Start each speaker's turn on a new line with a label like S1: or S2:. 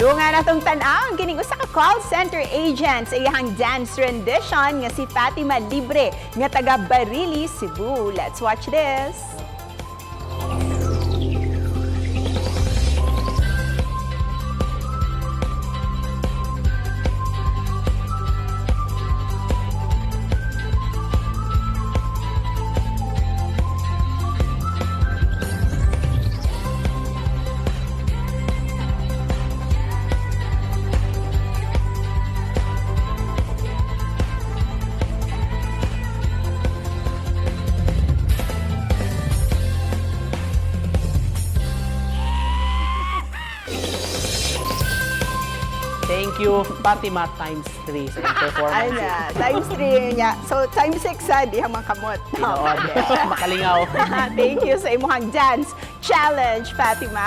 S1: Dungan atong tan-awon kining usa ka call center agent sa iyang dance rendition nga si Fatima Libre nga taga Barili, Cebu. Let's watch this.
S2: Thank you, Fatima times 3 sa iyong performance.
S1: Ay na, times 3 niya. So times 6 sa dihang mga kamot.
S2: Tinuod. Makalingaw.
S1: Thank you sa imong dance challenge, Fatima.